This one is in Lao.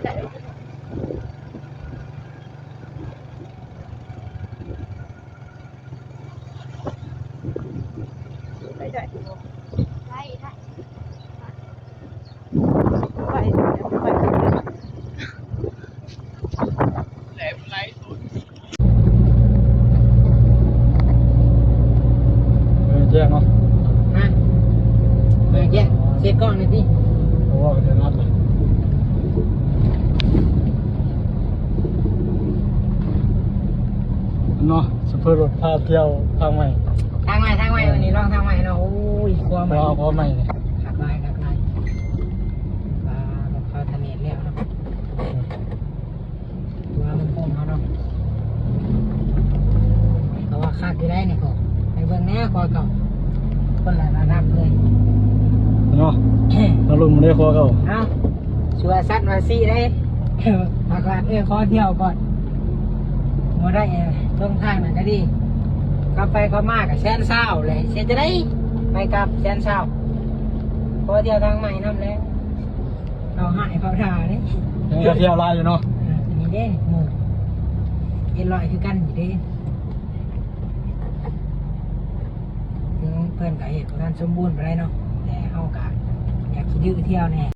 ໄດ້ ໄດ້ ໄດ້ ໄດ້ ໄດ້ ໄດ້ ໄດ້ ເອີ ແຈ້ງເນາະ ຮະ ເອີ ແຈ້ງ ເຊັດກ້ອງໜ່ອຍຕິ ໂອ້ ເດີນອອກເລີຍເນາະ ໂຊເຟີລົດພາທ່ຽວທາງໃໝ່ ທາງໃໝ່ ທາງໃໝ່ ເອີ ວັນນີ້ລອງທາງໃໝ່ເນາະ ໂອ້ຍ ຂົວໃໝ່ ຂົວໃໝ່ ຄັກຫຼາຍ ຄັກຫຼາຍ ອ່າ ລົດພາທະເນດແລ້ວເນາະ. ວ່າມັນໂກງເຮົາເນາະ ເຂົາວ່າຄັກຢູ່ໄດ໋ນີ້ ກໍໄປເບິ່ງແດ່ ຂົວເກົ່າ ຄົນລະລະດັບເລີຍເນາະ ເຮົາລົງມາໄດ້ຂົວເກົ່າ ເອົ້າ ຊົ່ວສັດວ່າຊີ້ໄດ໋ ພັກລາດ ເອີ ຂໍທ່ຽວກ່ອນ ບໍ່ໄດ້ ເອີ ລົງທາງນັ້ນກໍດີ ກັບໄປກັບມາກໍແສນຊາວແຫຼະ ເຮັດຈັ່ງໃດ ໄປກັບແສນຊາວ ຂໍທ່ຽວທາງໃໝ່ນຳແຫຼະ. ເຂົາຮ້າຍເຂົາດ່າເດ້ ຍັງຈະທ່ຽວຫຼາຍຢູ່ເນາະ ເອີ ອັນນີ້ເດ້ ໝູ່ເຈັດຮ້ອຍຄືກັນນີ້ເດ້ ເພິ່ນກໍເຮັດບໍ່ທັນສົມບູນປານໃດເນາະ ແຕ່ເຮົາກໍຢາກຊິດື້ທ່ຽວແດ່.